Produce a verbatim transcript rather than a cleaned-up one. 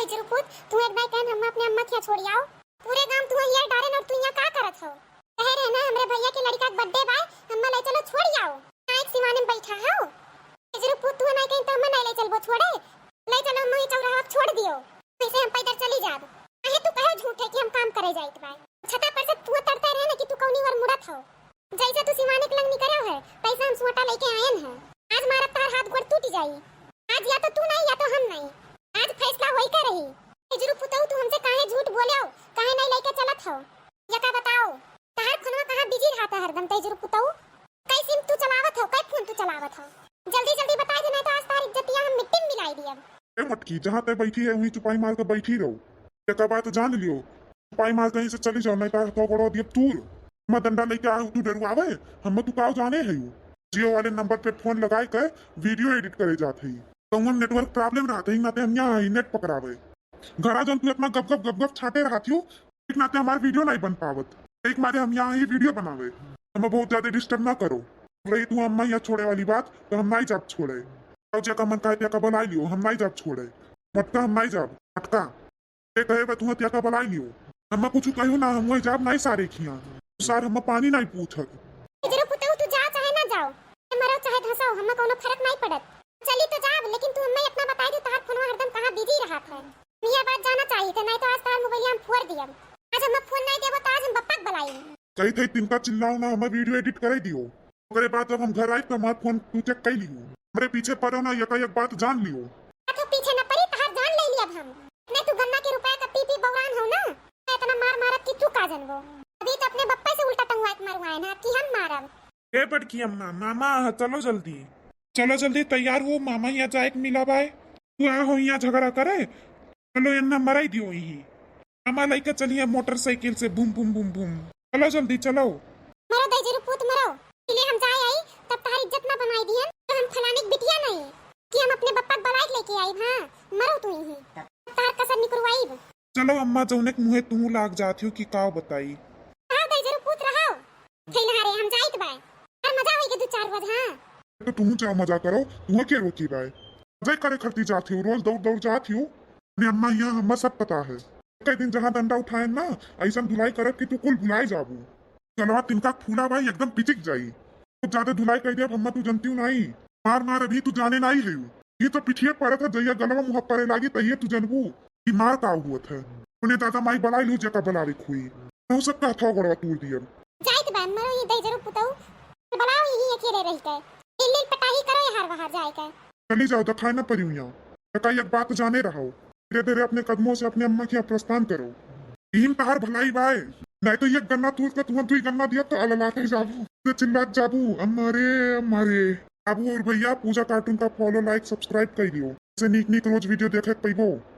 तेजरू पूत, तू एक बार कहन हम अपने अम्मा के यहाँ छोड़ी आओ। पूरे गांव तू हियर डारेन और तू यहाँ का करत हो? कहे रहे ना हमरे भैया के लड़का के birthday बाय, अम्मा ले चलो छोड़ी आओ। ना एक सिवाने में बैठा हो। तेजरू पूत, तू नहीं कहीं तो अम्मा नहीं ले चलबो छोड़े। ले चलो अम्मा, ये चौराहा छोड़ दियो। वैसे हम पैदल चली जाब। अहे तू कहे झूठे कि हम काम करे जाइत बाय। छता पर से तू तड़ते रहे ना कि तू कौनी ओर मुड़त हो। जैसे तू सिवाने के लंग निकरे है, तैसे हम सोटा लेके आयन है। आज मारब तार हाथ गोड़ टूट जाई। आज या तो तू नहीं या तो हम नहीं। आज फैसला होई के रही। तेजरू पुतऊ, तू हमसे काहे झूठ बोले हो, काहे नहीं लेके चलत हो? या का बताओ, तहार फोनवा कहाँ busy रहता हरदम तेजरू पुतऊ? कई SIM तू चलावत हो, कई फोन तू चलावत हो? जल्दी जल्दी बताई दे, नहीं तो आज तार इज्जतिया हम मिट्टी में मिलाई दियब। ए मटकी, जहाँ तय बैठी है वहीं चुपाई मार के बैठी रहो। एक बात जान लियो, चुपाई मार कहीं से चली जाओ, नहीं तो हाथों गोड़ो दियब तूर। हम डंडा लेके आए तू डरुआवे, हम तू काव जाने है यू। Jio वाले number पे फोन लगाए के video edit करे जात है। तो हम network problem रहते ही नाते हम यहाँ आई net पकड़ावे। घरा जौन तू इतना गप गप गप गप छाटे रहती हो, एक नाते हमार video नहीं बन पावत। एक मारे हम यहाँ ही video बनावे, हम बहुत ज्यादा disturb ना करो। रही तू अम्मा यहाँ छोड़े वाली बात, तो हम नहीं जाब छोड़े। और जेका मन कहे त्याका बुलाई लियो, हम नहीं जाब छोड़े। मटका हम नहीं जाब, मटका। ये कहे बा तू त्याका बुलाई लियो। अम्मा कुछ कहो ना, हम वही जाब नहीं सारे खिया। सार हम पानी नहीं पूछत। तेजरू पुतऊ, तू जा चाहे ना जाओ, मरो चाहे धसाओ, हमें कोनो फर्क नहीं पड़त। चली तो जाब, लेकिन तू हमें इतना बताई दे, तहार फोनवा हरदम कहाँ busy रहत है। ये बात जाना चाहिए थे, नहीं तो आज तहार मोबाइल हम फोड़ दियब। आज हमें फोन नहीं देबो तो आज हम बप्पा के बुलाई। कही थे तिनका चिल्लाओ ना, हमें video edit करे दियो। ओकरे बाद जब हम घर आई तो हमार फोन तू check कर लियो। हमरे पीछे पड़ो ना, यका एक बात जान लियो। तो पीछे न पड़ी, तहार जान ले लियब हम। नहीं तू गन्ना के रुपया का पी पी बौरान हो ना, इतना मार मारब कि तू का जनबो। अभी तो अपने बप्पा से उल्टा टंगवा के मरवाए ना कि हम मारब। ए बड़की अम्मा, मामा आहा, चलो जल्दी। चलो जल्दी तैयार हो, मामा यहाँ जाए के मिला बाय। तू आ हो यहाँ झगड़ा करे, चलो एन्ना मराई दियो यही। मामा लइका चलिए मोटरसाइकिल से बूम बूम बूम बूम। चलो जल्दी चलो। मरो दहिजरू पूत मरो, पहिले हम जाए आई, तब तहार इज्जत ना बनाई दियन, तो हम फलाने के बिटिया नहीं कि हम अपने बप्पा के बलाइक लेके आई। हाँ, मरो तू यही, तहार कसर निकरवाई। चलो अम्मा, जौने के मुँहे तू लाग जात हो कि काव बताई। हाँ दहिजरू पूत रहो, खैलहा रे, हम जाइत बाय। अरे मजा होई के दू चार रोज, हाँ। तो तू चाहे मजा करो, तू के रोकी बाय? मजा करे खरती जात हो, रोज दौड़ दौड़ जात हो। अपने अम्मा यहाँ हम्मा सब पता है। कई दिन जहाँ डंडा उठाए ना, ऐसन धुलाई करब कि तू कुल भुलाई जाबू। गलवा तिनका फूला बाय, एकदम पिचिक जाई। कुछ ज्यादा धुलाई कर दिया, अम्मा तू जनती हूँ नहीं। मार मार अभी तू जाने नहीं है। ये तो पिछिए पड़त है, जइया गलवा मुँह परे लागी, तइये तू जनबू कि मार का हुआ था। उन्हें दादा माई बलाई लू, जेका बलावे खुई। तू सब का हथवा गोड़वा तोड़ दिया। जाइत बा, मरो ये दहिजरू पुतऊ। बलाओ यही अकेले रही के। इल्लिल पटाही करो यहाँ बाहर जाए के। चली जाओ, दिखाए ना परियो यहाँ। कई एक बात जाने रहो। धीरे धीरे अपने कदमों से अपने अम्मा के यहाँ प्रस्थान करो। इहिम तहार भलाई बाय। नहीं तो एक गन्ना तूर के तुहन दुई गन्ना दिया तो अललाते जाबू। तो चिल्लात जाबू, "अम्मा रे, अम्मा रे।" बाबू और भैया, पूजा cartoon का follow, like, subscribe कर लियो। से नीक नीक रोज video देखे के पैबो।